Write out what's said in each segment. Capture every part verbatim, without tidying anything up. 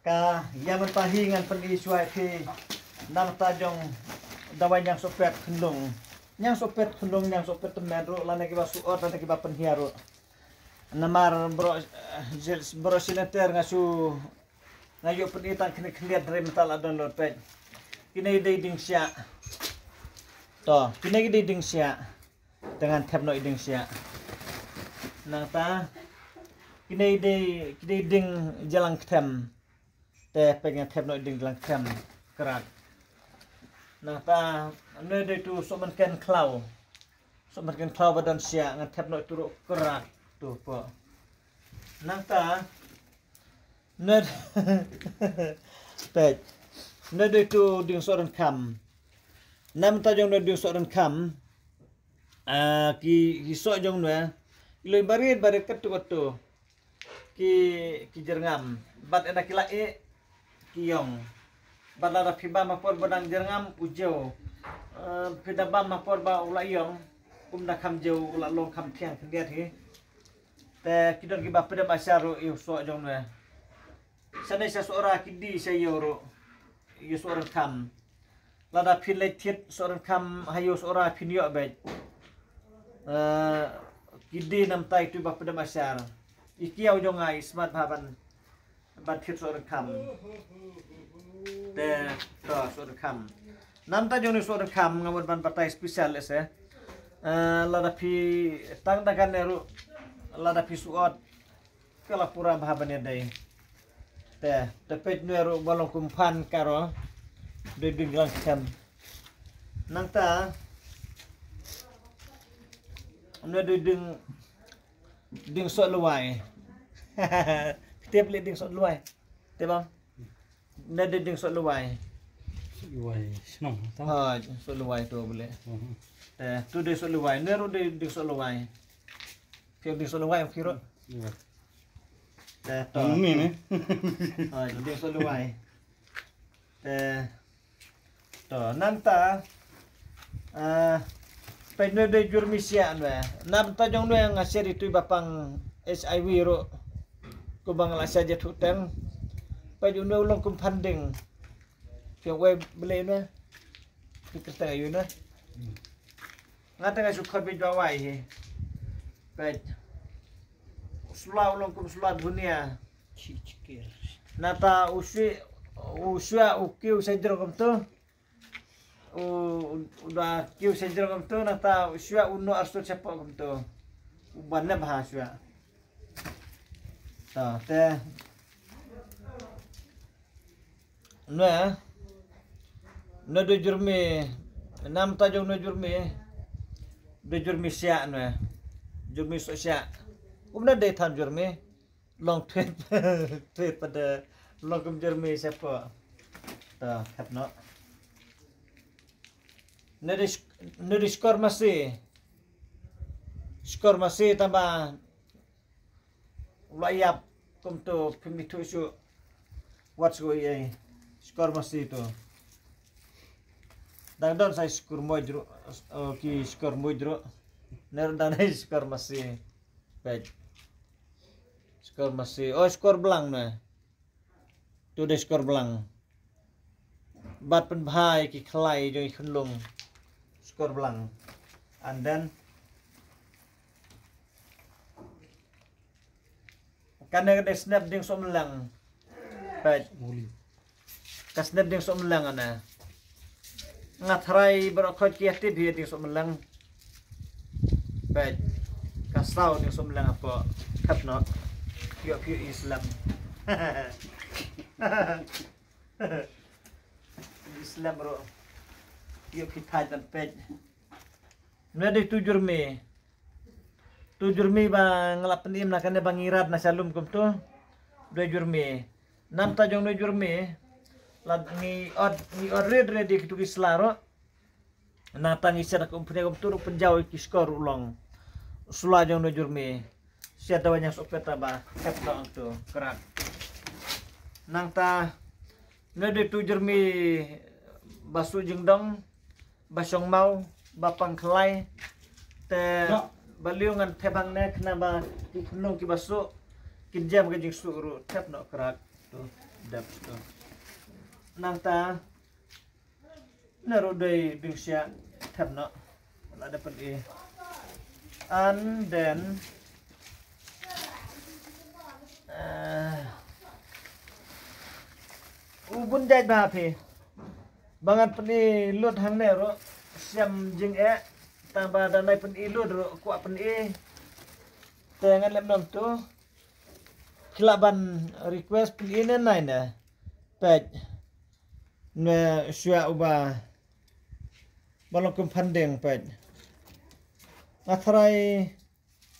Ka ïa mynta hi ngan pyni shuwa ïa phi namar ta jong dawai ñiangsohpet khunlung. Ñiangsohpet khunlung, ñiangsohpet tymmen ruh, lane kiba suh ot, lane kiba pynhiar ruh. Namar bro, eh, bro senator nga shu, nga ïoh pyni tang khyndiat khyndiat hynrei mynta la download peit. Kine dei dieng siah. To, kine dei dieng siah. Te ngan thep noh ïa dieng siah. Nangta kine dei, kine dei dieng jalang kthem. Te peit ngan thep noh ïa dieng jalang kthem. Krak. Nangta une dei tu sohmynken khlaw. Sohmynken khlaw ba don siah ngan thep noh ïa tu ruh, krak. Tu po. Nangta une peit. Une dei tu dieng soh donkam. Namar ta jong une dieng soh donkam. Ah, ki, ki soh jong une. Ki loi barit barit katto katto. Ki, ki jyrngam. Bad ynda ki la ïeh, ki ïong. Bad lada phi bam ha por ba dang jyrngam, u jew. Eh, phi da bam ha por ba u la ïong, um da kham jew, u la long kham thiang khyndiat hi. Te ki don kiba pdem ashar ruh ïa u soh jong une. Shane sha Sohra ki die sha ïew ruh. Ïa u soh donkam. Lada phi leit thied soh donkam ha ïew Sohra phin ïoh beit. Eh, ki die namar ta ïa tu ba pdem ashar. I kiaw jong nga i smat bha ban, ban thied soh donkam. Te to soh donkam. Namar ta jong une soh donkam nga mut ban batai special lehse. Eh, lada phi tang da kane ruh, lada phi suh ot, ka la pura bha ban ïadei. Te, te peit une ruh ba long kum phan karo. Dei dieng jalang kthem. Nangta une dei dieng, dieng soh lwai. Tip lei dieng soh lwai. Tip bang. Une dei dieng soh lwai. Soh lwai shnong to. Ha, soh lwai to bele. Mhm. Te, tu dei soh lwai. Une ruh dei dieng soh lwai. Phi ong dieng soh lwai, phi ruh. Iya. Te to. Ong ni ni. Oh, dieng soh lwai. Te to, nangta, ah, peit une dei jurmi siah une. Namar ta jong une nga share ïa tu ba pang H I V ruh. Kumba nga la share ïa tu teng. Peit une u long kum phan dieng. Phi ong wei bele une. Phi kyrteng aïu une. Nga te nga shu khot beit ba wai hi. Peit. U sula u long kum sula dunia. Nangta u shu, u shuwa u kiew sha jrong kumto. U, u da kiew sha jrong kumto, nangta u shuwa u noh arsut shapoh kumto. U ban ne bha shuwa. To, te. Une, une dei jurmi, namar ta jong une jurmi, dei jurmi siah une, jurmi soh siah. Kumne dei than jurmi, long thwit, thwit pat de, long kum jurmi shapoh. To, thep noh. Une dei sh-, une dei shkor masi. Shkor masi tangba u la ïap kumto phim ithuh shuh. Wat shuh ei. Shkor masi to. Dang don sa shkor moj ruh. Oh, ki shkor moj ruh. Ne ruh dang don shkor masi. Peit. Shkor masi. Oh, shkor blang ne. Tu dei shkor blang. Bad pynbha ïa ki khlai jong i khunlung. Shkor blang. And then kane ka dei snep dieng soh mylleng. Peit. Ka snep dieng soh mylleng ane. Nga tharai baroh khoit ki ïa tip hi dieng soh mylleng. Peit. Ka saw dieng soh mylleng hapoh. Thep noh. Ïoh phi ïoh i slem. I slem ruh. Ïoh phi thait ban peit. Une dei tu jurmi. Tu jurmi ba nga la pynim na kane ba ngi rat na sha lum kumto. Dei jurmi. Namar ta jong une jurmi. La ngi ot, ngi ot rit rit ïa kitu ki sla ruh. Nangta ngi shet da ka umphniang kumto ruh pynjaw ïa ki shkor ruh long. Sla jong une jurmi. Shet da wanyang sohpet ba thep noh tu krak. Nangta une dei tu jurmi ba suh jingdong. Ba shong maw, ba pang khlai. Te ba liu ngan thep hangne khnang ba ki khunlung kiba suh kin jem ka jingsuh ruh, thep noh krak. To, dep to. Nangta, na ruh dei ding sia thep noh. La dep pyn-i. And then, eh, u bun jait bha phi. Ba ngan pyn-i lut hangne ruh siam jingeh. Tang ba da nai pyn-i lut ruh kwah pyn-i. Te ngan lem nom tu. Ki lah ban request pyn-i ne nai ne. Peit. Ne shuwa uba ba long kum funding peit. Nga tharai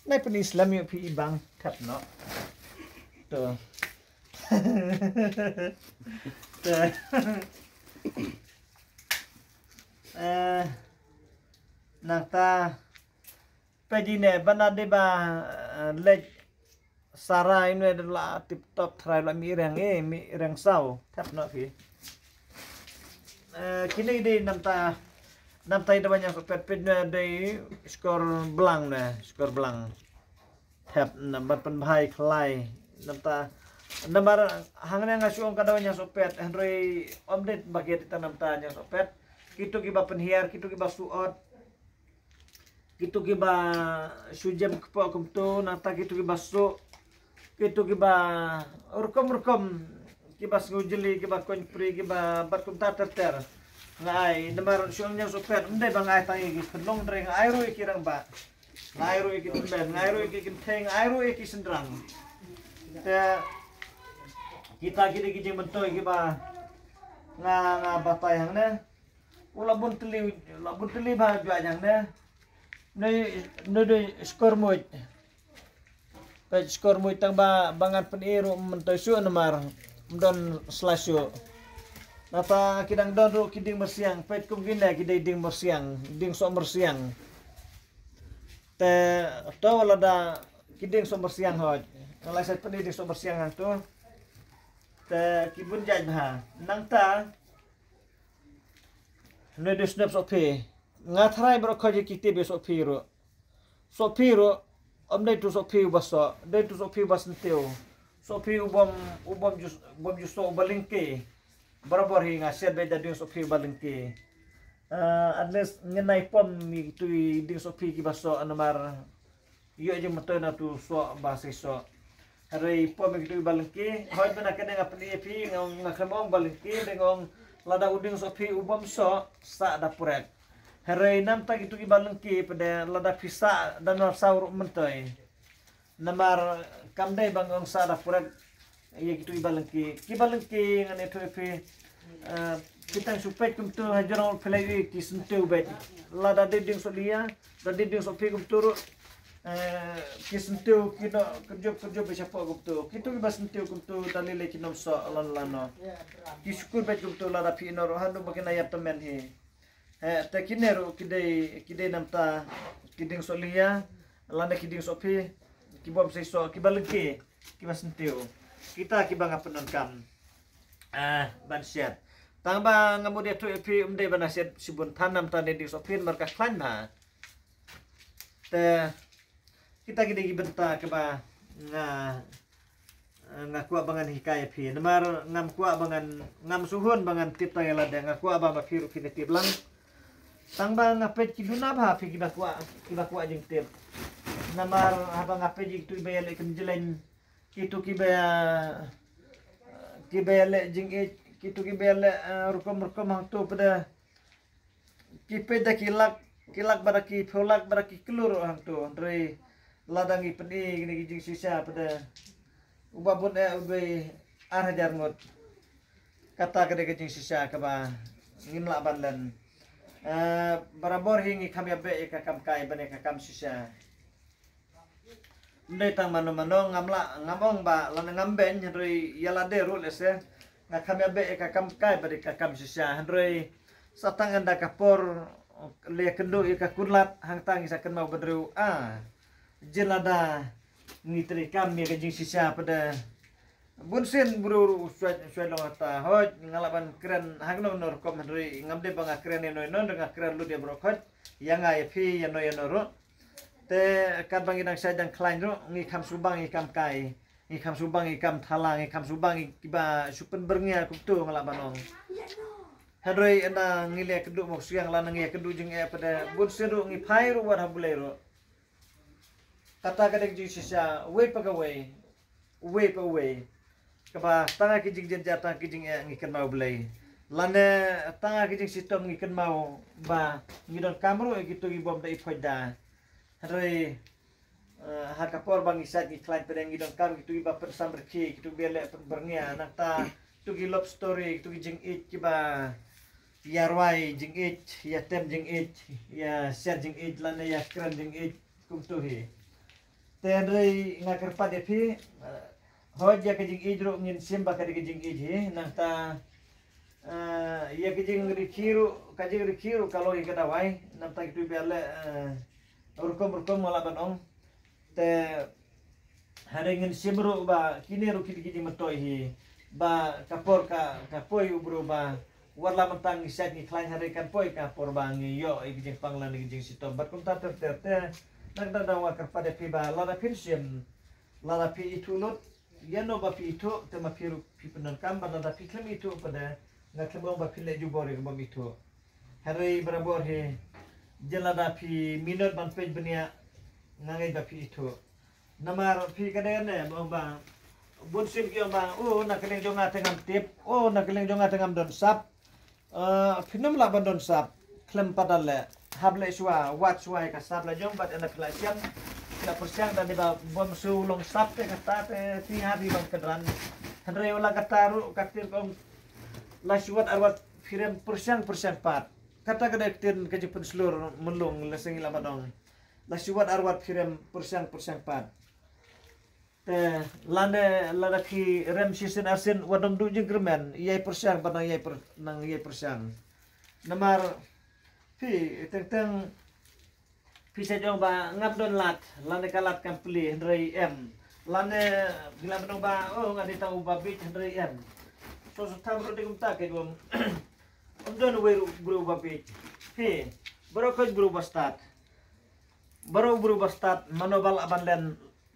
nai pyn-i slem ïoh phi i bang thep noh. To. To. Eh, nangta peit ne ba na dei ba, eh, leit Sarai ne la tip top tharai la mi reng e mi reng saw thep noh phi. Eh, kine dei namta, namta i da ban ïa sopet peit ne dei skor blang ne, skor blang. Thep namar pynbha i khlai namta. Namar hangne nga shu ong ka da ban ïa sopet hynrei ym dei ba ki dei ta namta ïa sopet. Kitu kiba pynhiar, kitu kiba suot. Kitu kiba shu jem kpoh kumtu, nangta kitu kiba suk. Kitu kiba rukom rukom, kiba sngew jylliew, kiba koin pri, kiba bat kumta ter ter. Nga ai, namar shu ong ïa sopet, ym dei ba nga ai tang ïa ki pynlong, hynrei nga ai ruh ïa ki rangbah. Nga ai ruh ïa ki tymmen, nga ai ruh ïa ki kynthei, nga ai ruh ïa ki shynrang. Te kita ki dei ki jingmyntoi kiba nga, nga batai hangne. U la bun tylli, la bun tylli bha jua jang ne. Ne, ne dei skor muid. Peit skor muid tang ba, ba ngan pyn-i ruh myntoi shuh namar ym don sla shuh. Nangta ki dang don ruh ki dieng myrsiang, peit kum kine ki dei dieng myrsiang, dieng soh myrsiang. Te to lada ki dieng soh myrsiang hoi. Nga la sa pyn-i dieng soh myrsiang hangtu. Te ki bun jait bha. Nangta ne dei snep sohphi. Nga tharai baroh khoit ki tip ïa sohphi ruh. Sohphi ruh ym dei tu sohphi uba soh, dei tu sohphi uba syntiew. Sohphi u bym, u bym ju, bym ju soh uba lyngkhi. Barabor hi nga shet beit da dieng sohphi uba lyngkhi. Ah, at least ngin nai pom ïa kitu i dieng sohphi kiba soh namar ïoh jingmyntoi na tu soh ba sei soh. Hynrei pom ïa kitu i ba lyngkhi, hoi ba na kane nga pyn-i ïa phi, nga, nga khlem ong ba lyngkhi, hynrei nga ong lada u dieng sohphi u bym soh, sah da pyrek. Hynrei namta kitu i ba lyngkhi, pynde lada phi sah da nar saw ruh myntoi. Namar kam dei ba nga ong sah da pyrek ïa kitu i ba lyngkhi. Ki ba lyngkhi ngan ïathuh ïa phi. Eh, phi tang shu peit kumtu ha jrong phi la ïohi ki syntiew beit. Lada dei dieng sohlia, da dei dieng sohphi kumtu ruh. Eh, ki syntiew ki noh kyrjup kyrjup beit shapoh kumtu. Kitu ki ba syntiew kumtu da lei lei ki nym soh lano lano. Ki shukor beit kumtu lada phi ïeh noh ruh haduh ba kin ïap tymmen hi. Eh, te kine ruh ki dei, ki dei namta ki dieng sohlia, lane ki dieng sohphi, ki bym sei soh, ki ba lyngkhi, ki ba syntiew. Kita ki ba nga pyndonkam. Ah, ban shet. Tang ba nga mut ïathuh ïa phi ym dei ban shet shibun than namta ne dieng sohphi namar ka khlaiñ bha. Te kita ki dei ki bynta kiba nga, nga kwah ba ngan hikai ïa phi. Namar ngam kwah ba ngan, ngam sngewhun ba ngan tip tang ïa lade, nga kwah ba ma phi ruh phin tip lang. Tang ba nga peit ki duna bha phi kiba kwah, kiba kwah jingtip. Namar haba nga peit ïa kitu kiba ïaleh kynjleiñ, kitu kiba, kiba ïaleh jingïeit, kitu kiba ïaleh, eh, rukom rukom hangtu pde. Ki peit da ki lak, ki lak bad da ki phew lak bad da ki klur hangtu. Hynrei lada ngi pyni kine ki jingshisha pde, uba bun eh u dei ar hajar ngut. Kata ka dei ka jingshisha kaba ngim lah ban len. Eh, barabor hi ngi kham ïa beh ïa ka kam kai ban ïa ka kam shisha. Ym dei tang mano mano, ngam lah, ngam ong ba lane ngam beiñ, hynrei ïa lade ruh lehse nga kham ïa beh ïa ka kam kai bad ïa ka kam shisha, hynrei sa tang ynda ka por leh kynduh ïa ka kunlad, hangta ngi sa kynmaw ba hynrei ah, jin lada ngi treikam ïa ka jingshisha pde. Bun sien briew ruh u shuwa, u shuwa long hata. Hooid, nga lah ban kren hangno hangno rukom, hynrei ngam dei ba nga kren ïano ïano, hynrei nga kren lut ïa baroh khoit, ïa nga ïa phi ïano ïano ruh. Te katba ngi dang shait dang khlaiñ ruh ngi kham sngewbang ïa ki kam kai. Ngi kham shu bang i kam thala, ngi kham shu bang i kiba shu pynbyrngia kumto nga lah ban ong. Hynrei ynda ngi leh kynduh mok siang lane ngi kynduh jingeh pat de bun sien ruh ngi phai ruh wat ha Blei ruh. Kata ka dei ka jingshisha uwei pa kawei, uwei pa uwei. Kaba tang ha ki jingjynjar tang ha ki jingeh ngi kynmaw Blei. Lane tang ha ki jingshitom ngi kynmaw ba ngi donkam ruh ïa kito ki bym da i phoit da. Hynrei Eh, ha ka por ba ngi sait ngi khlaiñ pat de ngi donkam kito kiba pynsamrkhie, kito kiba leh pynbyrngia, nangta kito ki love story, kito ki jingïeit kiba ïa rwai jingïeit, ïa tem jingïeit, ïa share jingïeit lane ïa kren jingïeit kumto hi. Te hynrei nga kyrpad ïa phi, eh, hooid ïa ka jingïeit ruh ngin shim ba ka dei ka jingïeit hi, nangta, eh, ïa ka jingrkhie ruh, ka jingrkhie ruh ka long ïa ka dawai, nangta kito kiba leh, eh, rukom rukom nga lah ban ong. Te hynrei ngin shim ruh ba kine ruh ki dei ki jingmyntoi hi ba ka por ka, ka poi u briew ba wat la mynta ngi sait ngi khlaiñ hynrei kan poi ka por ba ngi ïoh ïa ki jingpang lane ki jingshitom. Bad kumta ter ter te na ka daw nga kyrpad ïa phi ba lada phin shim, lada phi ithuh lut, ïa no ba phi ithuh te ma phi ruh phi pyndonkam, bad lada phi khlem ithuh pat de nga khlem ong ba phin leh jubor ïa ka bym ithuh. Hynrei barabor hi, jin lada phi minot ban peit bniah, nga ngeit ba phi ithuh. Namar phi ka dei ne ba ong ba bun sien ki ong ba, o na ka liang jong nga te ngam tip, o na ka liang jong nga te ngam don sap. Eh, phin ym lah ban don sap khlem pat da leh. Hap leh shuwa, wad shuwa ïa ka sap la jong bad ynda phi la shem, phi la pyrshang, da dei ba bym shu long sap te kata te phi hap hi ban kynran. Hynrei la kata ruh ka ktien ka ong, la shu wad ar wad phi rem pyrshang pyrshang pat. Kata ka dei ka ktien ka jingpynshlur mynlong, lehse ngi lah ban ong, la shu wad ar wad phi rem pyrshang pyrshang pat. Te lane lada phi rem shisien arsien wat ym duh jingkyrmen, ïai pyrshang bad nang ïai pyr-, nang ïai pyrshang. Namar phi teng teng phi sa jong ba ngam don lad, lane ka lad kam plie hynrei em. Lane phi lah ban ong ba, o nga dei tang uba bieit hynrei em. Sngewthuh ruh dei kumta, ka jong ym don uwei ruh briew uba bieit. Phi, baroh khoit briew ba stad. Baroh briew ba stad, mano ba lah ban len,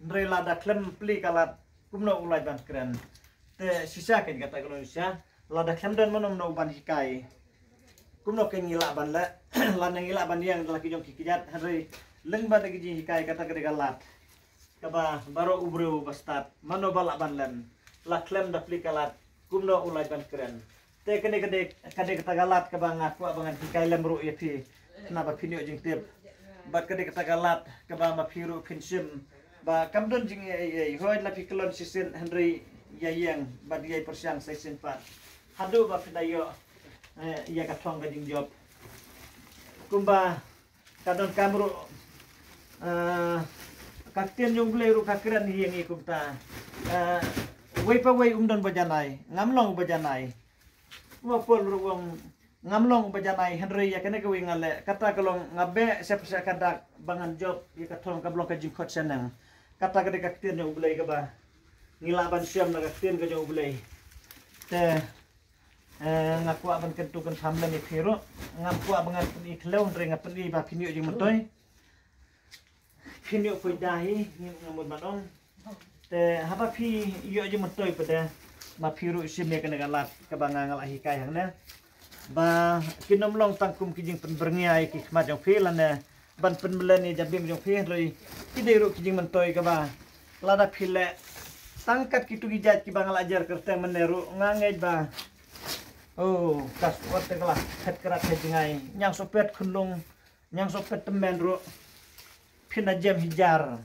hynrei lada khlem plie ka lad, kumno u lait ban kren. Te shisha kein kata ka long shisha, lada khlem don mano mano ban hikai, kumno kein ngi lah ban leh, lane ngi lah ban ïeng da la ki jong ki kjat, hynrei lyngba da ki jinghikai kata ka dei ka lad. Kaba baroh u briew ba stad, mano ba lah ban len, la khlem da plie ka lad, kumno u lait ban kren. Te kane ka dei, ka dei kata ka lad kaba nga kwah ba ngan hikai lem ruh ïa phi, naba phin ïoh jingtip. Bad ka dei kata ka lad kaba ma phi ruh phin shim ba kam don jingeh ei ei, hooid la phi kyllon shisien hynrei ïa ïeng bad ïai pyrshang sa shisien pat haduh ba phin da ïoh, eh, ïa ka thong ka jingjop. Kumba ka donkam ruh, eh, ka ktien jong U Blei ruh ka kren ïa ngi kumta. Eh, uwei pa uwei um don ba janai, ngam long ba janai. Kumba Paul ruh u ong, ngam long ba janai, hynrei ïa kane kawei nga leh, kata ka long nga beh sha pyrshah ka dak ba ngan jop ïa ka thong kaba long ka jingkhot shaneng. Kata ka dei ka ktien jong U Blei kaba ngi lah ban shem na ka ktien ka jong U Blei. Te, eh, nga kwah ban kyntu kynpham lem ïa phi ruh. Ngam kwah ba ngan pyni khlem, hynrei nga pyni ba phin ïoh jingmyntoi. Phin ïoh poi da hi, ngi ngam mut ban ong. Te haba phi ïoh jingmyntoi pat de, ma phi ruh shim ïa kane ka lad kaba nga nga la hikai hangne. Ba kin ym long tang kum ki jingpynbyrngia ïa ki khmat jong phi lane ban pynmlien ïa jabim jong phi, hynrei ki dei ruh ki jingmyntoi kaba lada phi leh tang kat kitu ki jait kiba nga la jer kyrteng mynne ruh nga ngeit ba, oh, ka shuh te ka la phet krat phet jngai, ñiang shuh phet khunlung, ñiang shuh phet tymmen ruh phin da jem hi jar.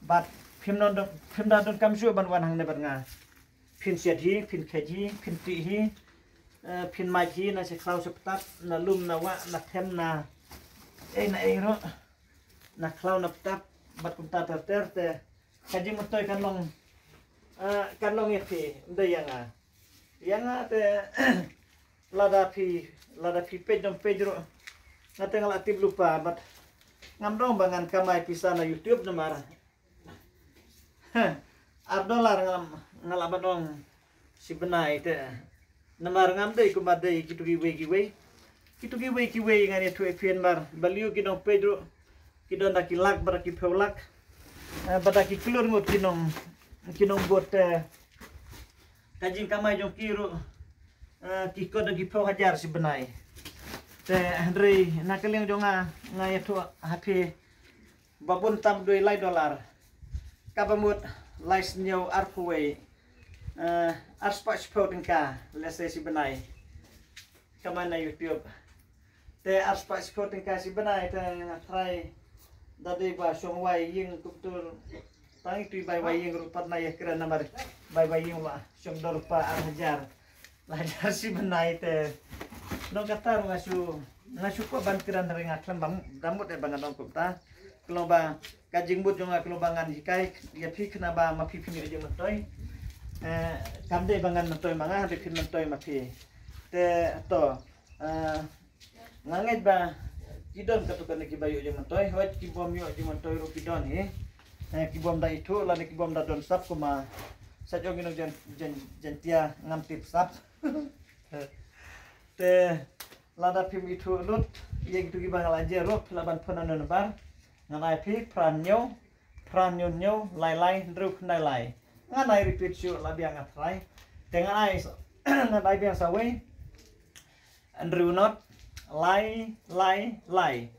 Bad phim don, phim da donkam shuh ban wan hangne bad nga. Phin shet hi, phin khet hi, phin tih hi, eh, phin mait hi, na sha khlaw sha ptap, na lum na wah, na them na ei na ei ruh, na khlaw na ptap, bad kumta ter ter te ka jingmyntoi kan long, eh, kan long ïa phi, ym dei ïa nga. Ïa nga te lada phi, lada phi peit dang peit ruh, nga te nga la tip lypa, bad ngam dong ba ngan kamai pisa na YouTube namar, heh, ar dollar nga, nga la ban ong shi bnai te. Namar ngam dei kumba dei kitu kiwei kiwei. Kitu kiwei kiwei ngan ïathuh ïa phi namar balei ki dang peit ruh ki don da ki lak bad da ki phew lak. Eh, bad da ki klur ngut ki nong, ki nongbud te ka jingkamai jong ki ruh, eh, ki kot da ki phew hajar shi bnai. Te hynrei na ka liang jong nga, nga ïathuh ha phi ba bun tam dei lai dollar. Kaba mut lai sniew arphew wei, eh, arspah shiphew tyngka, lehse shi bnai. Kamai na YouTube. Te arspah shiphew tyngka shi bnai te nga tharai da dei ba shong wai ïing kumtur. Tang itu i bai wai ïing ruh pat na ïa kren namar bai wai ïing wah shong dor pa ar hajar. Ar hajar shi bnai te. Nong kata ruh nga shu, nga shu kwah ban kren hynrei nga khlem bam, da mut eh ba ngan ong kumta. Ka long ba ka jingmut jong nga ka long ba ngan hikai ïa phi khnang ba ma phi phin ïoh jingmyntoi. Eh, kam dei ba ngan myntoi ma nga, dei phin myntoi ma phi. Te to, eh, nga ngeit ba ki don katto katne kiba ïoh jingmyntoi, hooid ki bym ïoh jingmyntoi ruh ki don hi. Eh, ki bym da ithuh lane ki bym da don sap kumba sa jong ïa nong Jan, Jan, Jaintia ngam tip sap. Te lada phim ithuh lut ïa kito kiba nga la jia ruh, phi lah ban phone na number. Ngan ai phi phra hynñiew, phra hynñiew hynñiew, lai lai, hynriew khyndai lai. Ngan ai repeat shuh la biang nga tharai. Te ngan ai sa, ngan ai biang sa wei. Hynriew not, lai, lai, lai.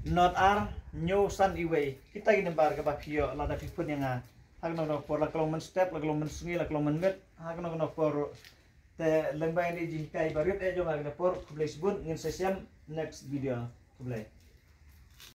Not ar, hynñiew san iwei. Kita ki number kaba phi ïoh lada phi phone ïa nga. Ha kano kano ka por la ka long mynstep, la ka long mynsngi, la ka long mynmiet. Ha kano kano ka por ruh. Te lyngba ïa kane ka jinghikai barit eh jong nga ha kane ka por, khublei shibun, ngin sa ïashem next video. Khublei.